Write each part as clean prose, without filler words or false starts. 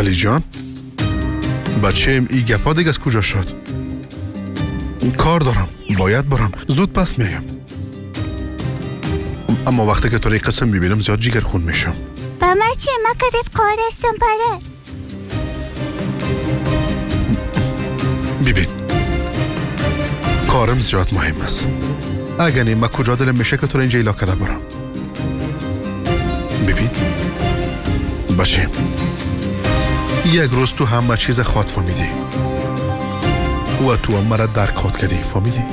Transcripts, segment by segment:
علی جان، بچه‌م ای گپا دیگه از کجا شد؟ کار دارم، باید برم، زود پس میایم. اما وقتی که تو را قسم میبینم زیاد جگر خون میشم. با ما چه؟ ما کدت قار هستم پدر. ببین کارم زیاد مهم است. اگر نه ما کجا دلم میشه که تو را اینجا ایلا کده برم. ببین بچه، یک روز تو همه چیز خواد فهمیدی و تو هم مرا درک خواد کردی، فهمیدی؟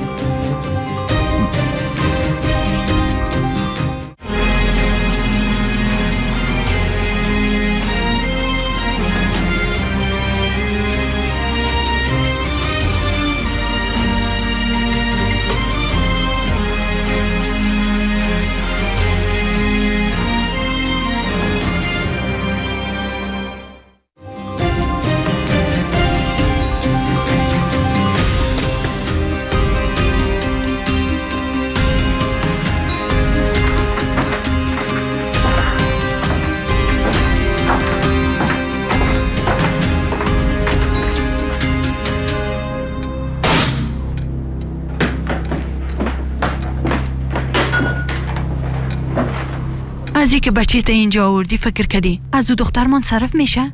از که بچه تا اینجا آوردی فکر کردی از او دخترمان صرف میشه؟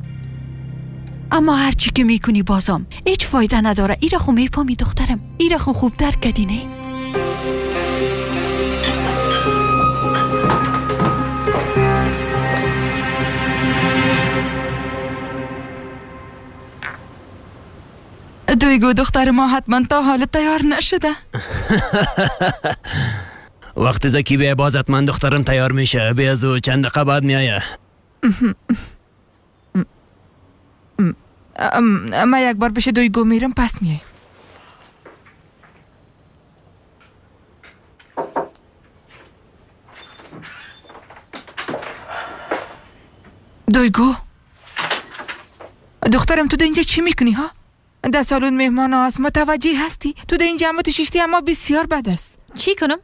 اما هرچی که میکنی بازم هیچ فایده نداره. ایره خو میفهمی دخترم، ایره خو خوب درک کردی نه؟ دویگو دختر ما حتما تا حال تیار نشده. وقتی زکی به باز حتما دخترم تیار میشه. به از او چند دقیقه بعد میایه. ما یک بار بشه دویگو میرم پس میای. دویگو دخترم تو در اینجا چی میکنی ها؟ در سالن مهمان هاست، متوجه هستی؟ تو در اینجا اما تو ششتی اما بسیار بد است. چی کنم؟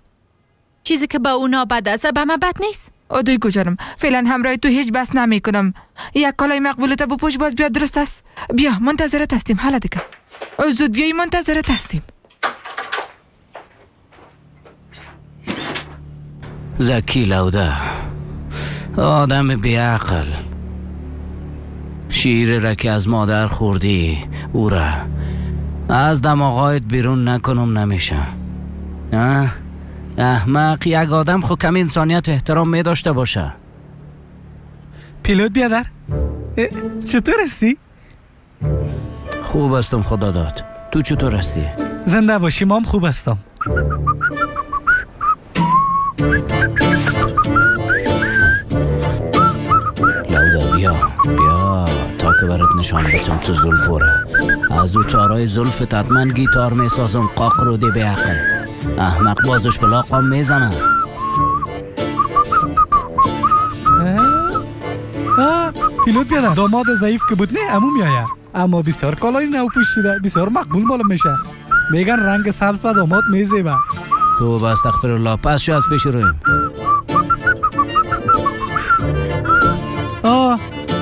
چیزی که با اونا بد است به من بد نیست. دویگو جانم فعلا همراه تو هیچ بس نمی کنم. یک کالای مقبولت بپوش باز بیا، درست است؟ بیا منتظرت هستیم. حالا دیگه زود بیای، منتظرت هستیم. زکی لوده آدم بیعقل، شیر را که از مادر خوردی او را از دماغایت بیرون نکنم نمیشه. احمق، یک آدم خو کمی انسانیت و احترام می داشته باشه. پیلوت بیادر چطور هستی؟ خوب هستم خدا داد. تو چطور هستی؟ زنده باشی، مام خوب هستم. لودا بیا بیا تا که برات نشان بتم تو زلفوره. از او تارای زلفت حتما گیتار میسازم. قاق رو دی به عقل احمق بازش به لاقم میزنم. پیلوت بیادر داماد ضعیف که بود نه امو میآید، اما بسیار کالای نو پوشیده، بسیار مقبول معلوم میشه. میگن رنگ سبز به داماد میزیبه. تو استغفر الله، پس شو از پیش رویم.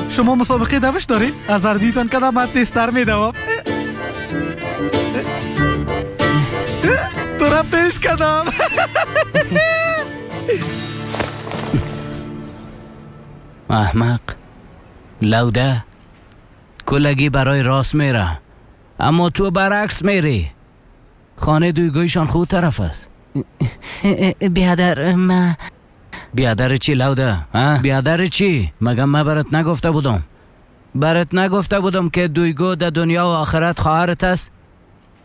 شما مسابقه دوش دارین؟ از اردیتان کدام من تستر میدوم. تو را پیش کدام. احمق لوده کلگی برای راست میره اما تو برعکس میری. خانه دویگویشان خود طرف است. بیادر ما بیادر چی لوده؟ بیادر چی؟ مگه من برات نگفته بودم؟ برات نگفته بودم که دویگو در دنیا و آخرت خواهرت است؟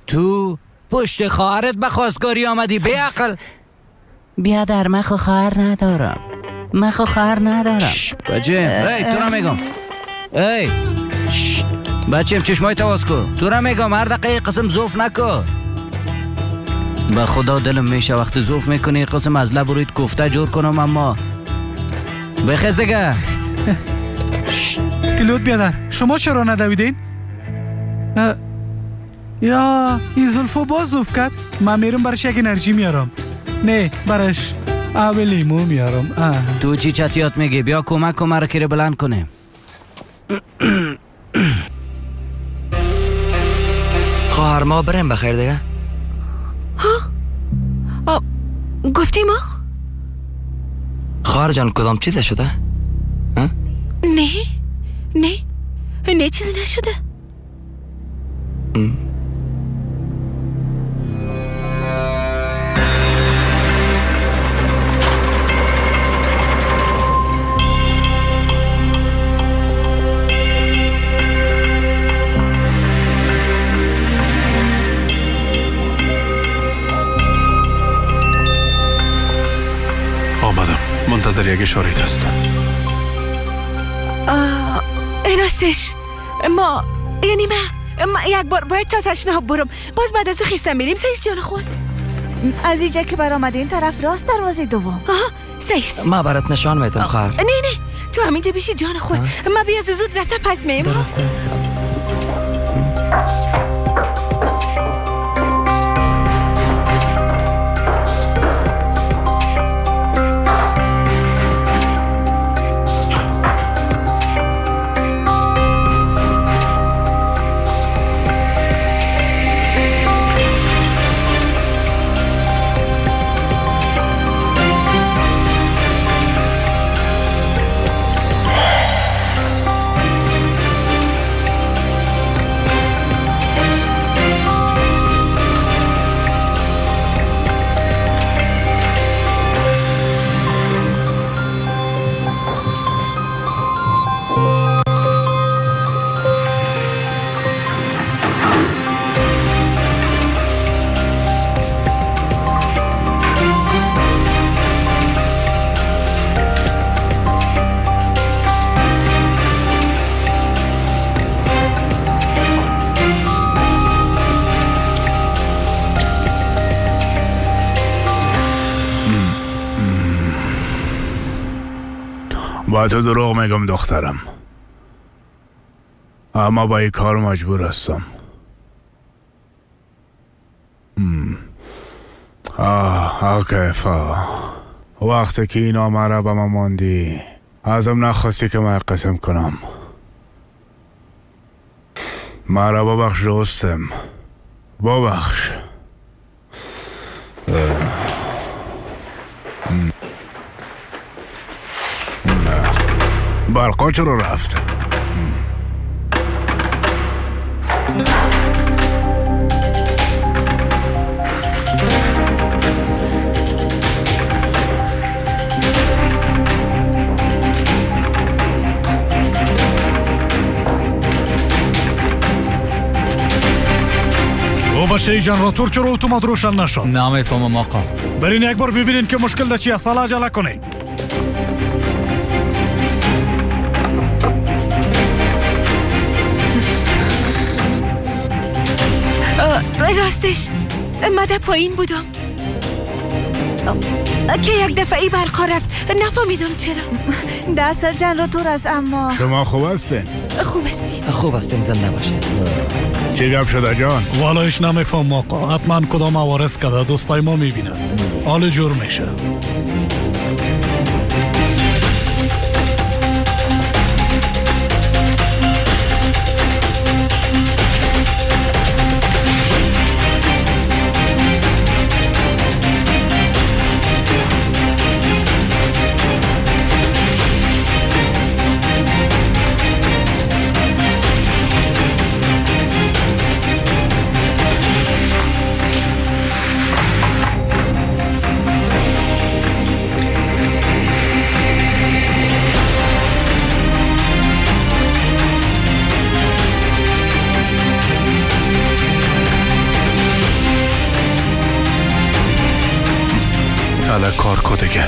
تو پشت خواهرت به خواستگاری آمدی بی عقل. بیادر من خو خواهر ندارم، من خو خواهر ندارم. بچه ای تو را میگم، ای بچه چشمای تواز کو، تو را میگم هر دقیقه قسم زوف نکو. به خدا دلم میشه وقتی زوف میکنی قسم از لب رویت کوفته جور کنم، اما بخیز دیگه. پیلوت بیادر شما چرا ندویدین؟ یا این زلفو باز زوف کرد. من میرم برش یک انرژی میارم. نه برش آب لیمو میارم. تو چی چتیات میگی؟ بیا کمک کن مرا که بلند کنیم. خواهر ما بریم بخیر دیگه. ها؟ گفتی ما؟ خواهر جان کدام چیز شده؟ ها؟ نه نه نه چیزی نشده. آمدم، منتظر یک اشاره هستم. راستش ما یعنی ما یک بار باید تا تشناب برم، باز بعد از او خیستم میریم. سیس جان خود از اینجا که برآمدی این طرف راست دروازه دوم. آها سیس، ما برات نشان میدم خواهر. نه نه تو همینجا بیشی جان خود، ما بیا زود رفته پس میم. درست است. با تو دروغ میگم دخترم، اما با این کار مجبور هستم. کیفا وقتی که این آمره به من ماندی ازم نخواستی که من قسم کنم. مرا ببخش دوستم، ببخش. برقا چرا رفت؟ او بچه جنراتور چرا اتومات روشن نشد؟ نمیفهمم آقا. برین یک بار ببینین که مشکل در چی است. عجله کنین. راستش من در پایین بودم که یک دفعه ای برقا رفت، نفهمیدم چرا. در اصل جنراتور است. اما شما خوب هستین؟ خوب هستیم، خوب هستیم، زنده باشین. چی گپ شده جان؟ والایش نمیفهم آقا، حتما کدام عوارض کده دوستای ما میبینن، حال جور میشه. کار کو دیگه.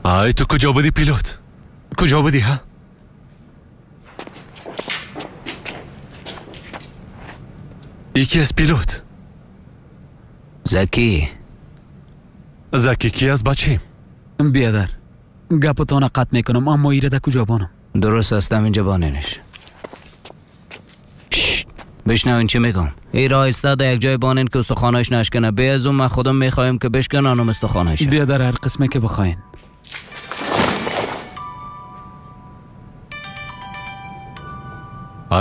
آی تو کجا بودی پیلوت؟ کجا بودی ها؟ یکی از پیلوت. زکی. زکی کی از بچه؟ بیادر گپتان قطع میکنم، اما ایره در کجا بانم؟ درست هستم اینجا بانینش. بشنوین چی میگم. ای را ایستاده یک جای بانین که استخوانش نشکنه. به از اون من خودم میخوایم که بشکنانم استخوانش. بیا در هر قسمه که بخواین.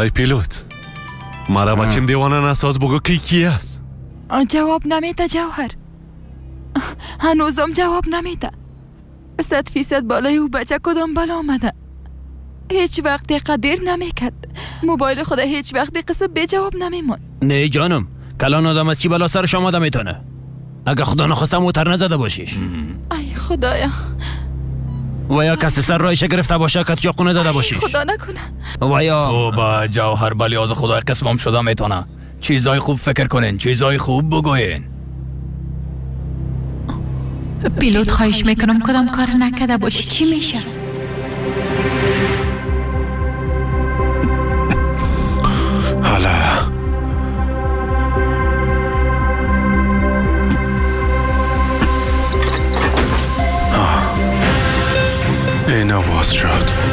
ای پیلوت، مرا بچیم دیوانه نساز، بگو کی کی است؟ جواب نمیده جوهر، هنوزم جواب نمیده. 100% بالای او بچه کدام بلا آمده. هیچ وقت قدیر نمیکرد. موبایل خدا هیچ وقت قصه به جواب نمیمون. نه جانم، کلان آدم از چی بلا سرش آمده میتونه؟ اگه خدا نخواستم موتر نزده باشیش. ای خدایا. و یا کسی سر رایش گرفته باشه که چاقو نزده باشیش. خدا نکنه. و یا تو با جوهر بلیاز خدای قسمم شده میتونه. چیزای خوب فکر کنین، چیزای خوب بگوین. پیلوت خواهش میکنم کدام کار نکرده باشی چی میشه؟ حالا اینا باز شد.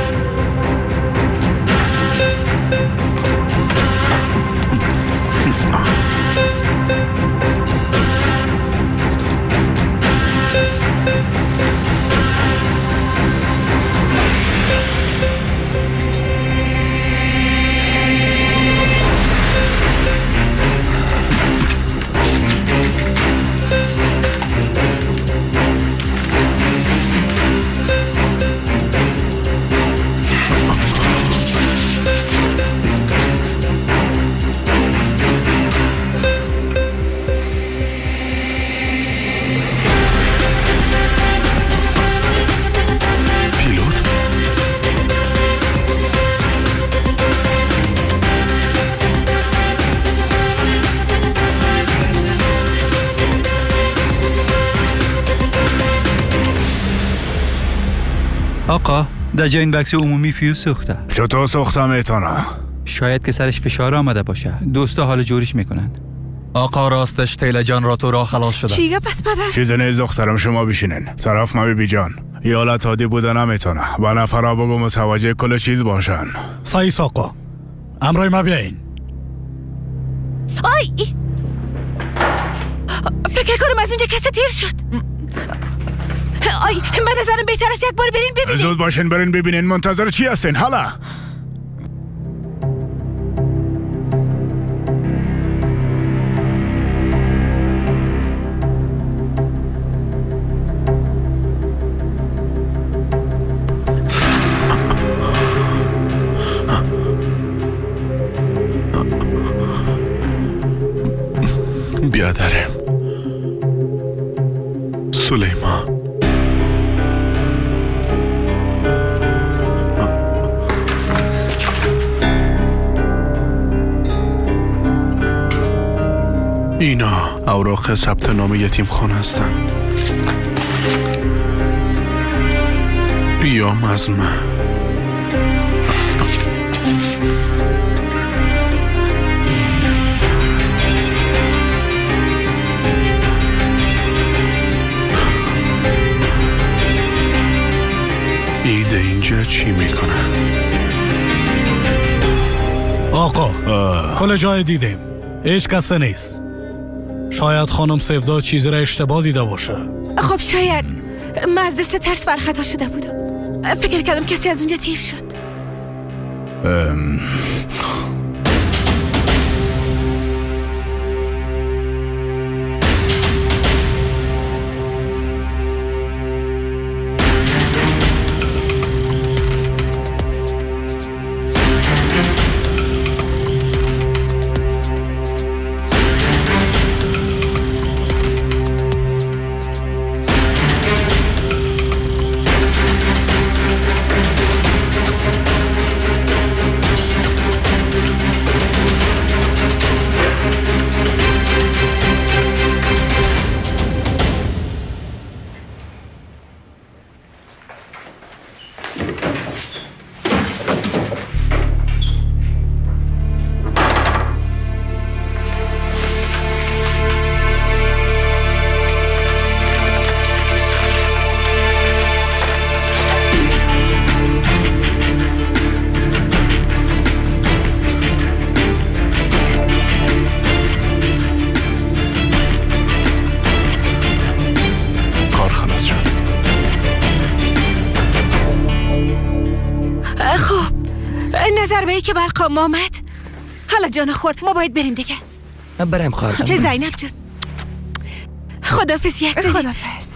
آقا در جای این بکس عمومی فیوز سوخته. چطور سوخته میتونه؟ شاید که سرش فشار آمده باشه. دوستا حال جوریش میکنن. آقا راستش تیله جان را تو را خلاص شده. چیگه پس پدر؟ چیز نیست دخترم، شما بشینن. طرف ما بی جان. یالت عادی بوده نمیتونه. با نفرا بگو متوجه کل چیز باشن. سایس آقا، امرای ما بیاین. آی فکر کنم از اونجا کسی تیر شد. آی به نظرم بهتر است یک بار برین ببینین. زود باشین برین ببینین. منتظر چی هستین؟ حالا بیادرم سلیمان، اینا اوراق ثبت نام یتیم خانه هستند. یا مزمه. ایده اینجا چی میکنه؟ آقا کل جای دیدیم هیچ کس نیست. شاید خانم سفدا چیزی را اشتباه دیده باشه. خب شاید من از دست ترس برخطا شده بودم. فکر کردم کسی از اونجا تیر شد. نظر به ای که برق آمد. حالا جان خور ما باید بریم دیگه. بریم خواهر جان. زینب جان خدافظ. یک خدافظ.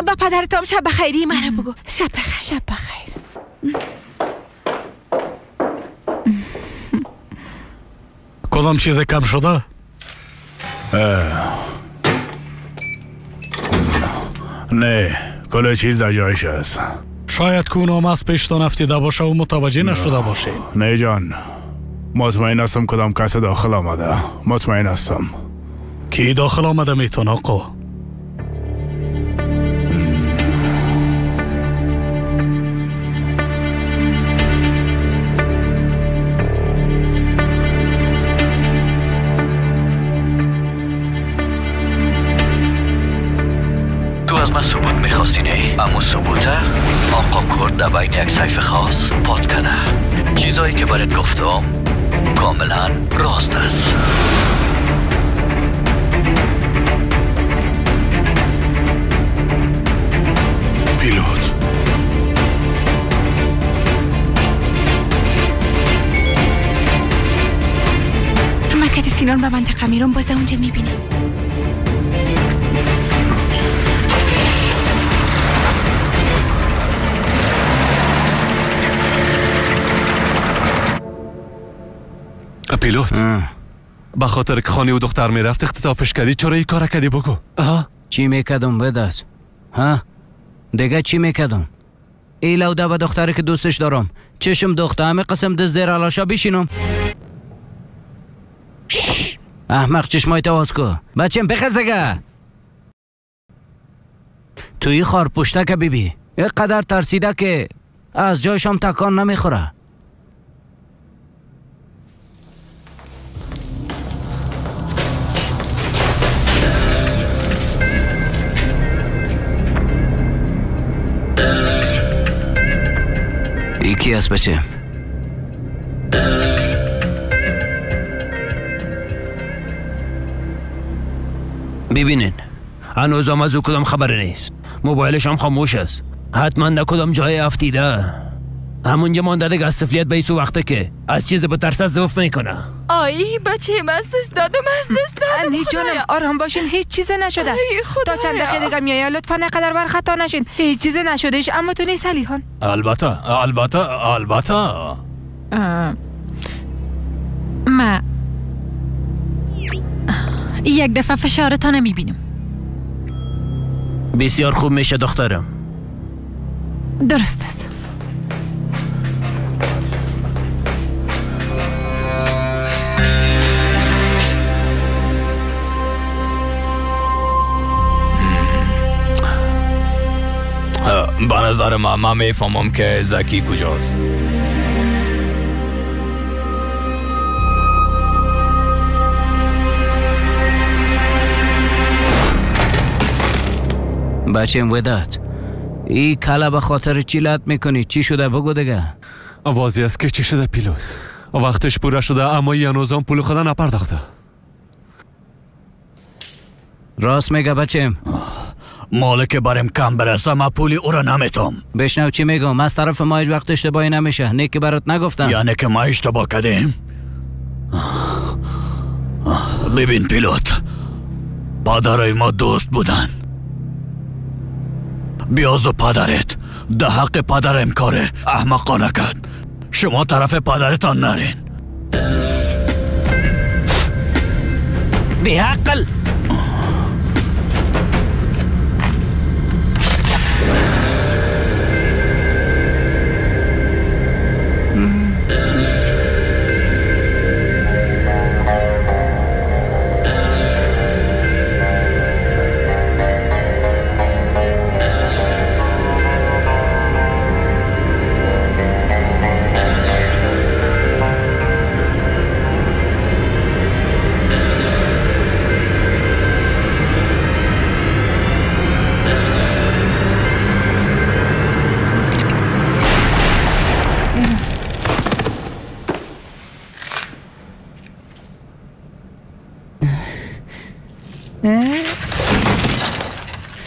با پدرتام شب بخیری مرا بگو. شب بخیر. شب بخیر. کدام چیز کم شده؟ نه کل چیز در جایش است. شاید که اونام از پیشتان افتیده باشه و متوجه نشده باشه. نه جان، مطمئن هستم کدام کس داخل آمده. مطمئن هستم. کی داخل آمده میتونه آقا؟ تو از من ثبوت میخواستی نه؟ اما ثبوته آقا کرد در بین یک سیف خاص پاد کرده. چیزایی که برات گفتم کاملا راست است. پیلوت مکت سینان به منطقه میرم، باز در اونجا میبینیم. پیلوت به خاطر که خانه و دختر میرفت اختطافش کردی، چرا این کار کردی بگو؟ چی میکردم بدت؟ ها؟ دیگه چی میکردم؟ ای لوده به دختری که دوستش دارم چشم دختر همه قسم دست زیر علاشا بشینم. احمق چشمای تواز کو بچم بخز دیگه. توی خار پشته که بیبی اینقدر ترسیده که از جایشم تکان نمیخوره. یکی است بچه؟ ببینین هنوز هم از او کدام خبر نیست. موبایلش هم خاموش است. حتما در کدام جای افتیده، همونجا مانده دیگه. از طفلیت به ایسو وقته که از چیز بترسه ضعف میکنه. آی بچه من از دست دادم، از دست دادم. نه جانم آرام باشین، هیچ چیز نشده. تا چند دقیقه دیگه میایه، لطفا نقدر بر خطا نشین. هیچ چیز نشدهش. اما تو نیست علیهان. البته البته البته ما یک دفعه فشارتان میبینم. بسیار خوب میشه دخترم. درست است. به نظر من میفهمم که زکی کجاست. بچیم وداد ای کلا به خاطر چی لط میکنی؟ چی شده بگو دیگه. واضح است که چی شده پیلوت. وقتش پوره شده اما هنوز هم پول خدا نپرداخته. راست میگه بچیم. مالک برم کم برسه ما پولی او را نمیتم. بشنو چی میگم، از طرف ما هیچ وقت اشتباهی نمیشه. نه که برات نگفتم. یعنی که ما اشتباه کردیم؟ ببین پیلوت، پدرای ما دوست بودن. بیاز و پدرت ده حق پدرم کاره احمقانه کرد. شما طرف پدرتان نرین. بی عقل.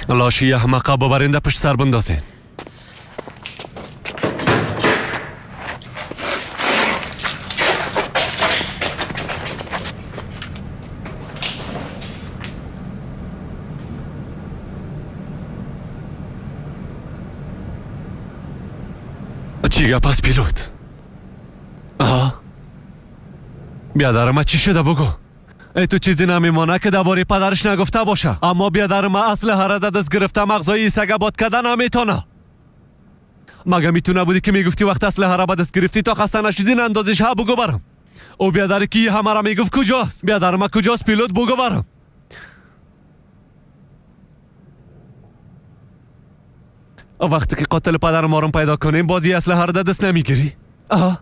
لاشی احمقه ببرنده پشت سر بندازین. چی گپ است پیلوت؟ آها بیادر ما چی شده بگو. ای تو چیزی نمیمانه که درباره پدرش نگفته باشه، اما بیادر ما اسلحه را دست گرفته مغزای سگ باد کردن نمیتونه. مگه میتونه بودی که میگفتی وقت اسلحه را به دست گرفتی تا خسته نشدی اندازش ها بگو برم. او بیادر کی همه را میگفت کجاست؟ بیادر ما کجاست پیلوت بگو برم. وقتی که قاتل پدر ما رو پیدا کنیم بازی اسلحه را دست نمیگیری. آها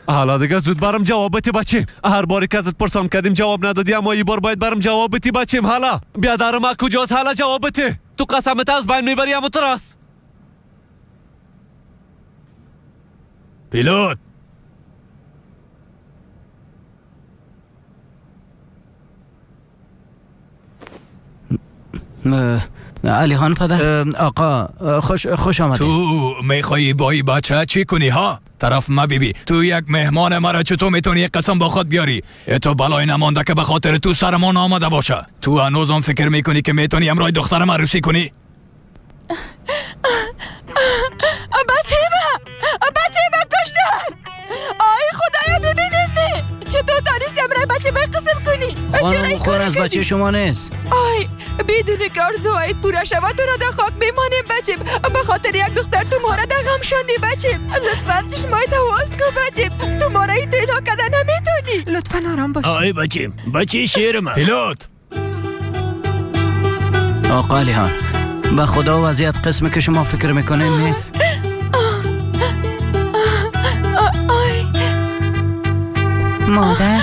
حالا دیگه زود برم جواب بده بچیم. هر باری که ازت پرسان کردیم جواب ندادی، اما این بار باید برم جواب بده بچیم. حالا بیادر ما کجاست؟ حالا جواب بده. تو قسمت از بین میبری اما تو راست. پیلوت علی خان پدر. آقا خوش آمدید. تو میخوایی با این بچه چی کنی ها؟ طرف ما بیبی تو یک مهمان مرا چطور میتونی یک قسم با خود بیاری؟ تو بلای نمانده که به خاطر تو سرمان آمده باشه. تو هنوزم فکر میکنی که میتونی امرای دخترم عروسی کنی؟ بچه ما کشتن. آی خدایا ببینید نه چطور تانستی امرای بچه ما قسم کنی؟ خانم خور از بچه شما نیست. آی بدون که آرزوهایت پورا شود تو را در خاک میمانیم بچیم. به خاطر یک دختر تو ما را در غم شاندی بچیم. لطفا چشمایت واز کن بچیم. تو ما را این تنها کردن نمیتونی. لطفا آرام باش. آی بچیم، بچه شیر من. پیلوت آقا علی خان به خدا وضعیت قسمی که شما فکر میکنین نیست. مادر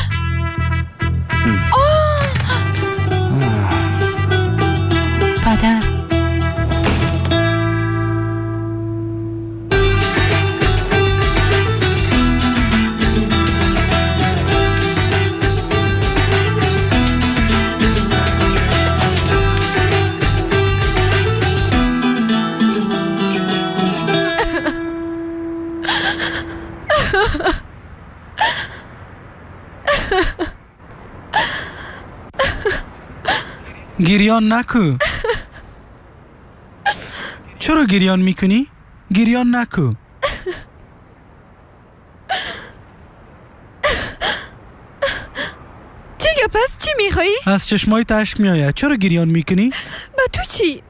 پدر گریان نکو. چرا گریان میکنی؟ گریان نکو. چی پس چی میخوایی؟ از چشمای اشک میآید. چرا گریان میکنی؟ با تو چی؟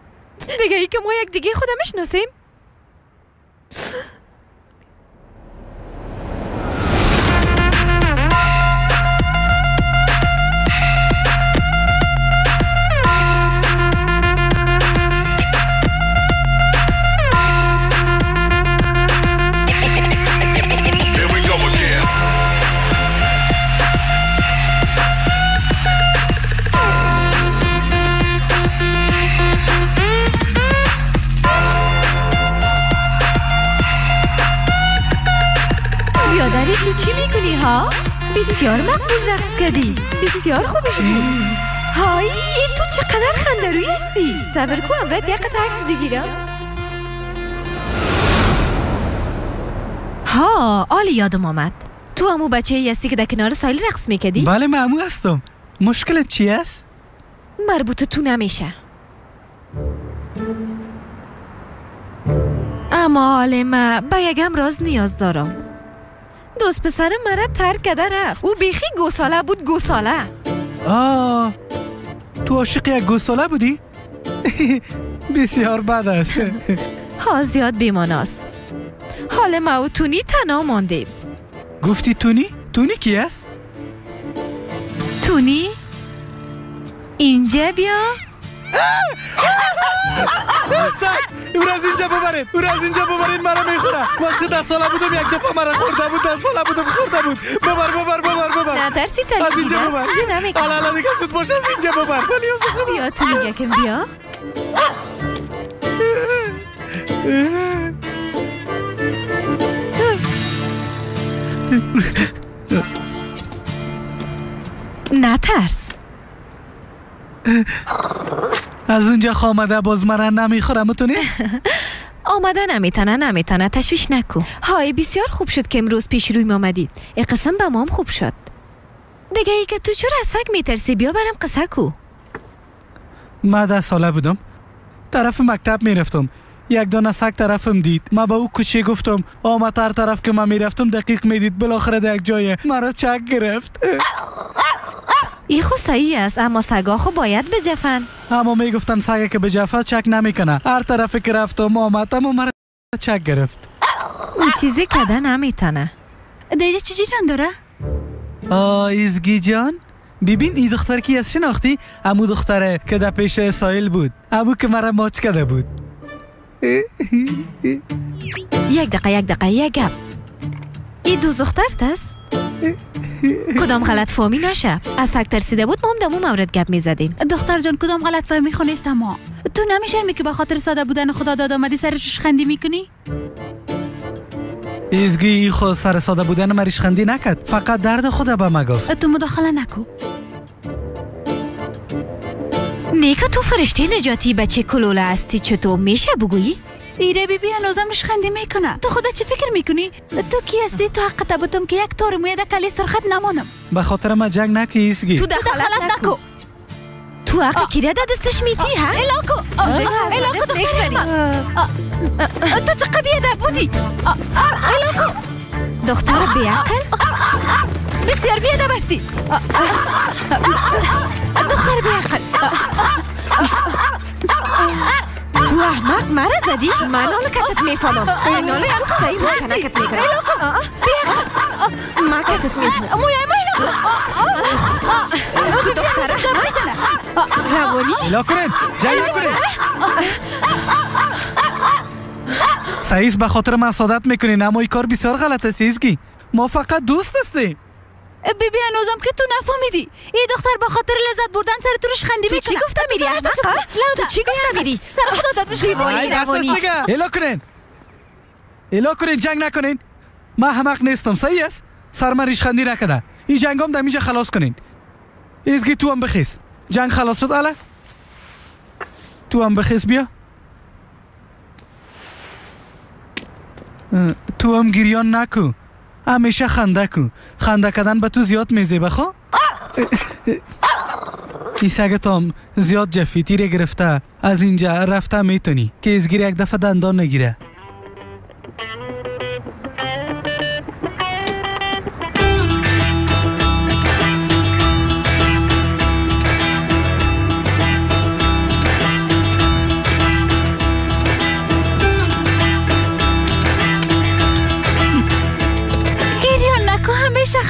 دیگه ای که ما یک دیگه خودم میشناسیم. ها؟ بسیار مقبول رقص کردی. بسیار خوب شد. های تو چقدر خنده روی هستی. صبر کن امرت یک قطع عکس بگیرم. ها آلی یادم آمد. تو همو بچه هستی که در کنار ساحل رقص میکردی؟ بله من همو هستم. مشکلت چی است؟ مربوط تو نمیشه. اما حال من به یکم راز نیاز دارم. دوست پسرم مرا ترک کرده رفت. او بیخی گوساله بود. گوساله. آه تو عاشق یک گوساله بودی؟ بسیار بد است. ها زیاد بیماناست. حال ما و تونی تنها ماندیم. گفتی تونی؟ تونی کی است؟ تونی؟ اینجا بیا. او را از اینجا ببرین، او را از اینجا ببرین، مرا میخوره. وقتی 10 ساله بودم یک دفعه مرا خورده بود. 10 ساله بودم خورده بود. ببر ببر ببر ببر. نه ترسی ترسی از اینجا ببر. حالا حالا دیگه زود باش از اینجا ببر. بیا تو میگه کم بیا. نه ترس. از اونجا آمده باز مرا نمیخورم تو نیست؟ آمده نمیتونه تشویش نکو. های بسیار خوب شد که امروز پیش روی آمدی. ای قسم به مام خوب شد. دیگه ای که تو چرا از سگ میترسی؟ بیا برم قصه کو. من 10 ساله بودم، طرف مکتب میرفتم. یک دانه سگ طرفم دید. ما به او کوچه گفتم آمد هر طرف که من میرفتم دقیق میدید. بالاخره در یک جای مرا چک گرفت. ای خو صحیح است، اما سگا خو باید بجفن. اما میگفتن سگه که بجفه چک نمیکنه. هر طرف که رفتم آمد اما مرا چک گرفت. او چیزی کده نمیتنه. دیگه چی جان داره؟ ایزگی جان ببین این دختر کی از شناختی؟ امو دختره که در پیش ساحل بود، امو که مرا ماچ کرده بود. یک دقیقه یک دقیقه یک گپ. این دو دخترت است؟ کدام غلط فهمی نشه. از سگ ترسیده بود ما هم دمو مورد گپ میزدیم. دختر جان کدام غلط فهمی خو نیست، اما تو نمیشرمی که به خاطر ساده بودن خدا داد آمدی سرش خندی میکنی؟ ایزگی خود سر ساده بودن من ریشخندی نکرد، فقط درد خود به ما گفت. تو مداخله نکو. نیکا تو فرشته نجاتی بچه کلوله هستی، چطور میشه بگویی؟ ایره بی بی هنوزم ریشخندی میکنه. تو خدا چی فکر میکنی؟ تو کی هستی؟ تو حق بودم که یک تار موی در کلی سرخت نمانم. به خاطر ما جنگ نکو ایزگی. تو دخالت نکو. تو حق کیره در دستش میتی ها؟ الاکو الاکو دختر تو چه قبیه در بودی؟ الاکو دختر بیعقل؟ بسیار بیادب هستی دختر بیعقل. تو احمق مرا زدی؟ من حالا کتت میفهمم. من حالا صحیح مکنکت میکنم. بیعقل ما کتت میفهمم. موی موی تو دختر روانی؟ الا کنین جنگ نکنین. سعیس به خاطر من سعادت میکنین، اما این کار بسیار غلط است ایزگی. ما فقط دوست هستیم. بی بی هنوزم که تو نفهمیدی. این دختر به خاطر لذت بردن سر تو ریشخندی میکنه. تو چی گفته میری احمق؟ تو چی گفته میری؟ سر خدا دادش دیوانی. الا کنین الا کنین جنگ نکنین. من احمق نیستم صحیح است؟ سر من ریشخندی نکده. این جنگام در اینجا خلاص کنین. ایزگی تو هم بخیز. جنگ خلاص شد. الا تو هم بخیز بیا. تو هم گریان نکو، همیشه خنده کو. خنده کردن به تو زیاد میزیبه خو. ای سگتام زیاد جفی تیره گرفته. از اینجا رفته میتونی که ایزگیر یک دفعه دندان نگیره.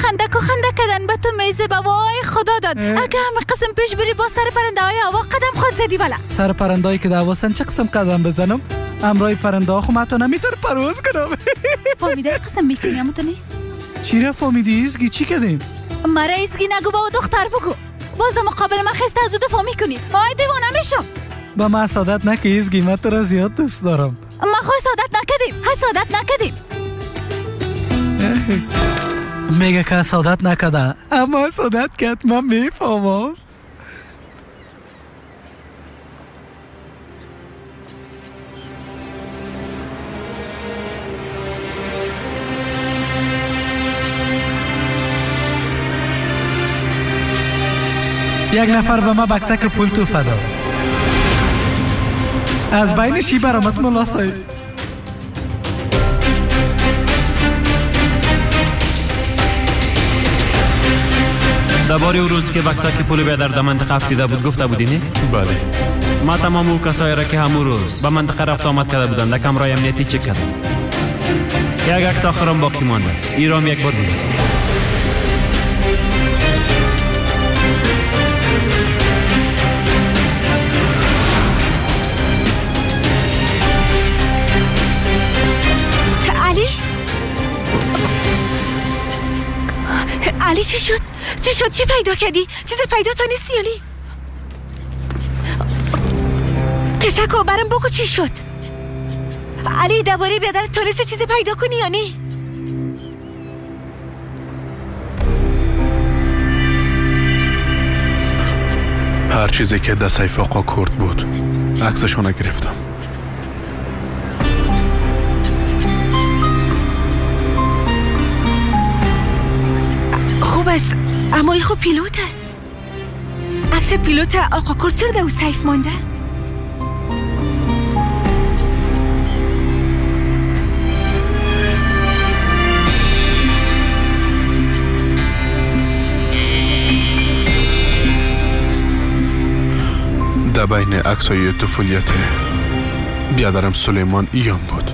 خنده کو خنده کردن به تو میزه. وای خدا داد اگه همه قسم پیش بری با سر پرنده های هوا قدم خود زدی. والا سر پرنده هایی که دعواستن چه قسم قدم بزنم؟ امرای پرنده ها خو من تا نمیتونم پرواز کنم. فهمیده قسم میکنی اما تو نیست. چی را فهمیدی ایزگی؟ چی کردیم؟ مرا ایزگی نگو، با دختر بگو. باز مقابل من خسته از دفاع میکنی. آی دیوانه میشم. با من حسادت نکن ایزگی، من تو را زیاد دوست دارم. ما خو حسادت نکردیم، حسادت نکردیم. میگه که حسادت نکرده اما حسادت کرد. من میفهمم. یک نفر به ما بکسک پول توفه داد. از بین شی برآمد ملا صاحب. درباره او روز که بکسک پول بیادر در منطقه افتیده بود گفته بودی نه؟ بله. ما تمام او کسایی را که همون روز به منطقه رفت آمد کرده بودند در کمرای امنیتی چک کردم. یک عکس آخرم باقی مانده. ایرام یک بار بود. علی علی چی شد؟ چی شد؟ چی پیدا کردی؟ چیز پیدا تا نیستی علی؟ قصه کن برام بگو چی شد؟ علی درباره بیادر تونستی چیزی پیدا کنی یا نه؟ هر چیزی که در سیف آقا کرد بود عکسشان گرفتم. خوب است، اما این خب پیلوت است. عکس پیلوت آقا کرد چرا در او سیف مانده؟ بین عکسای طفولیت بیادرم سلیمان ایام بود.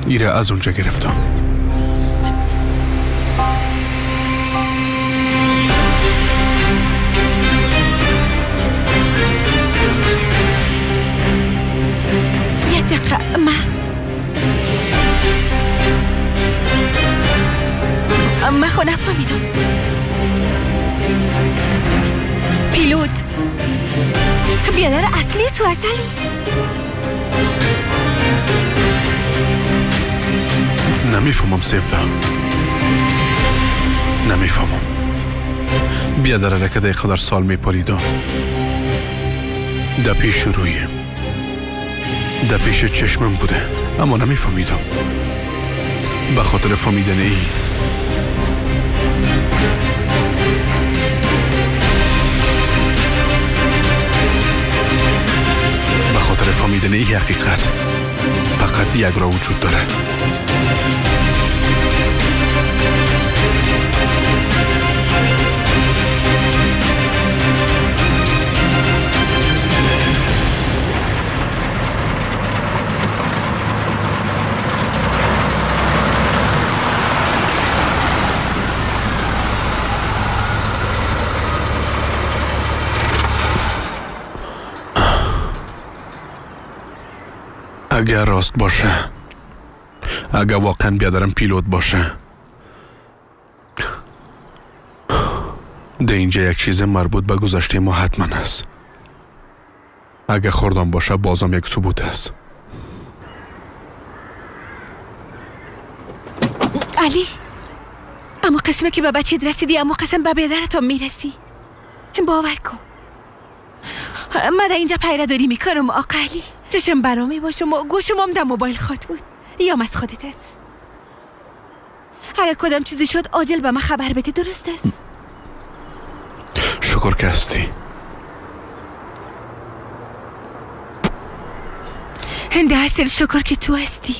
ایره از اونجا گرفتم. یک دقیقه من خود نفهمیدم. پیلوت بیادر اصلی تو اصلی؟ نمیفهمم سیفدا، نمیفهمم. بیادر را که در قدر سال میپالیدم، در پیش رویم، در پیش چشمم بوده، اما نمیفهمیدم. به خاطر فهمیدن ای فهمیدن این حقیقت فقط یک راه وجود داره. اگر راست باشه، اگر واقعا بیادرم پیلوت باشه، در اینجا یک چیز مربوط به گذشته ما حتما است. اگر خوردم باشه بازم یک ثبوت است. علی، اما قسمه که به بچه رسیدی، اما قسم به بیادرتم میرسی. باور کن من در اینجا پیره داری میکنم آقا علی. چشم برامی باشم و گوشم هم در موبایل خود بود. یا از خودت است. اگر کدام چیزی شد عاجل به من خبر بده، درست است؟ شکر که هستی. هنده اصل شکر که تو هستی.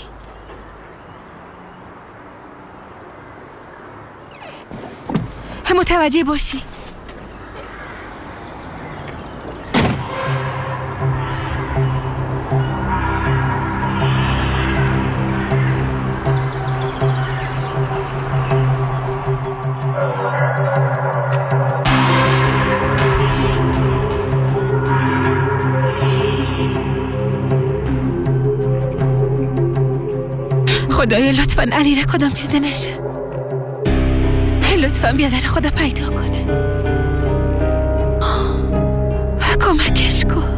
متوجه باشی. خدایا لطفا علی را کدام چیز نشه. لطفا بیادر خدا پیدا کنه. کمکش کن.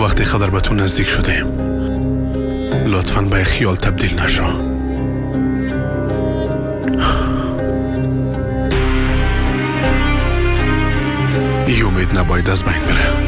وقتی خطر به تو نزدیک شدیم لطفاً به خیال تبدیل نشو. این امید نباید از بین بره.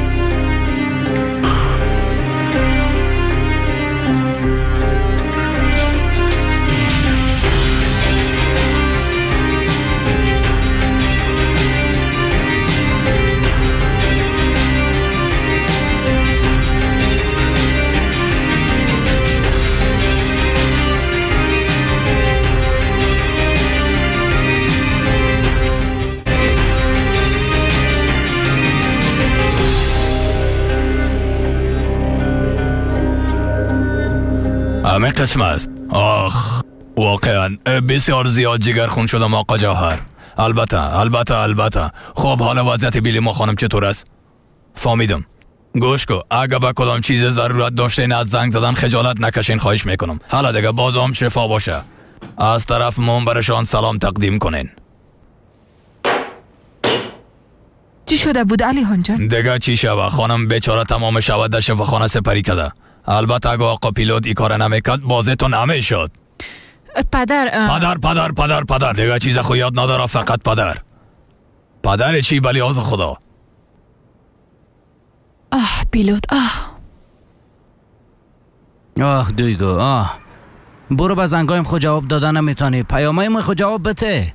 همه قسم است. آخ واقعا بسیار زیاد جگر خون شدم آقا جوهر. البته البته البته. خب حالا وضعیت بیلی ما خانم چطور است؟ فهمیدم. گوش کو، اگه به کدام چیز ضرورت داشتین از زنگ زدن خجالت نکشین، خواهش میکنم. حالا دیگه بازم شفا باشه. از طرف من برشان سلام تقدیم کنین. چی شده بود علی جان؟ دیگه چی شوه، خانم بیچاره تمام شود در شفاخانه سپری کرده. البته اگه آقا پیلوت ای کار نمیکرد بازه تو نمیشد. پدر پدر پدر پدر پدر دیگه چیز خو یاد نداره، فقط پدر. پدر چی؟ بلی از خدا. آه پیلوت، آه آه دویگو، آه برو به زنگایم خود جواب دادن نمیتونی، پیامایم خود جواب بده.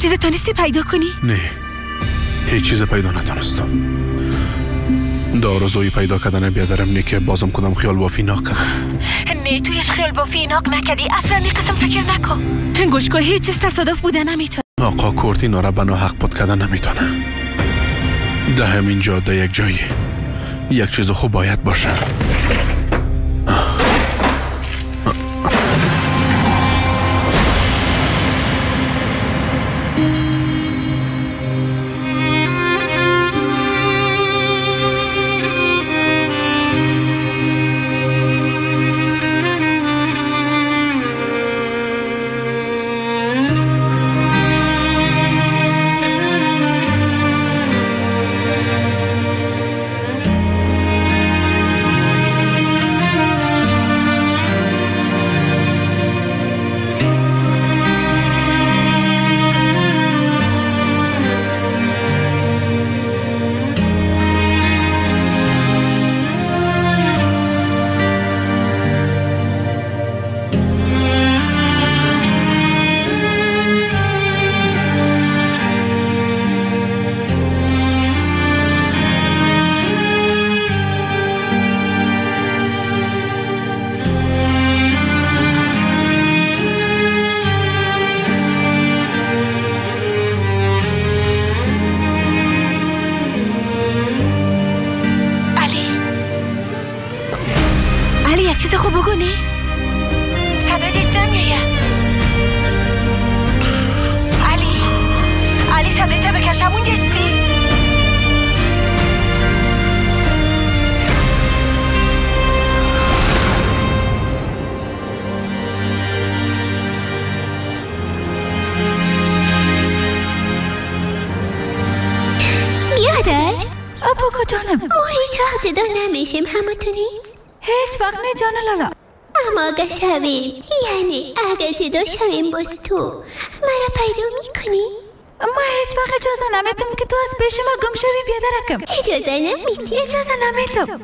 چیز تونستی پیدا کنی؟ نه، هیچ چیز پیدا نتونستم. دارزوی پیدا کردن بیادرم نه که بازم کدام خیال بافی ناک کردم. نه، تو هیچ خیال بافی ناک نکردی، اصلا این قسم فکر نکن. گوش کن، هیچ چیز تصادف بوده نمیتونه. آقا کورتی ناره بنا حق بود کردن نمیتونه. ده همین جاده یک جایی یک چیز خوب باید باشه. ما هیچ وقت جدا نمیشیم، همتون نیست؟ هیچ وقت نه جان لالا. اما اگه شویم، یعنی اگه جدا شویم باز تو مرا پیدا میکنی؟ ما هیچ وقت اجازه نمیدم که تو از پیش ما گم شوی بیادرکم. اجازه نمیدی؟ اجازه نمیدم.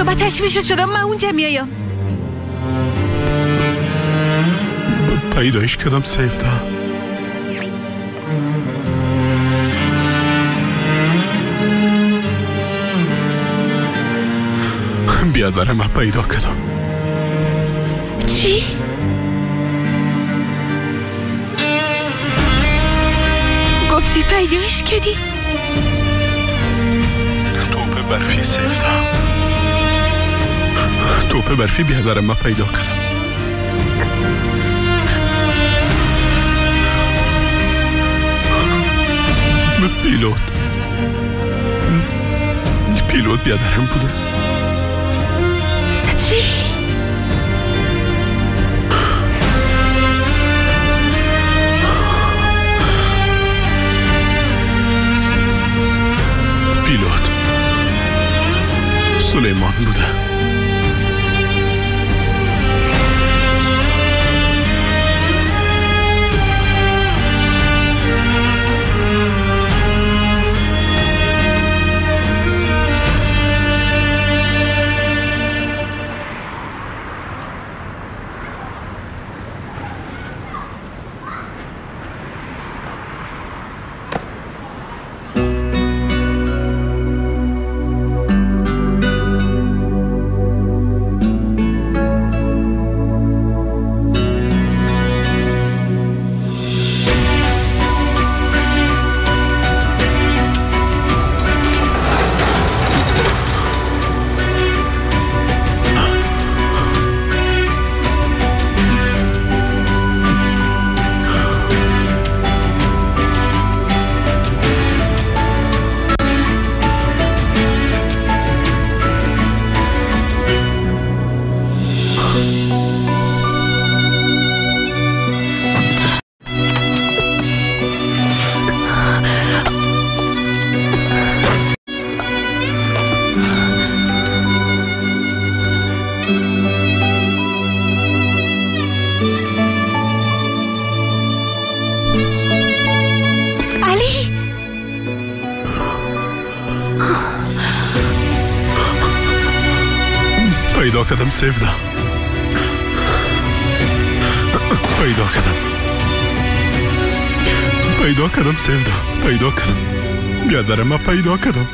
با تشویش شدم، من اونجا میایم. پیدایش کردم سیفتا. بیادر من پیدا کردم. چی؟ گفتی پیدایش کردی؟ توپ برفی سیفتا، توپ برفی بیادرم من پیدا کردم. پیلوت بیادرم بوده. چی؟ پیلوت سلیمان بوده. پیدا کردم سیفدا، پیدا کردم، پیدا کردم سیفدا، پیدا کردم بیادر ما، پیدا کردم.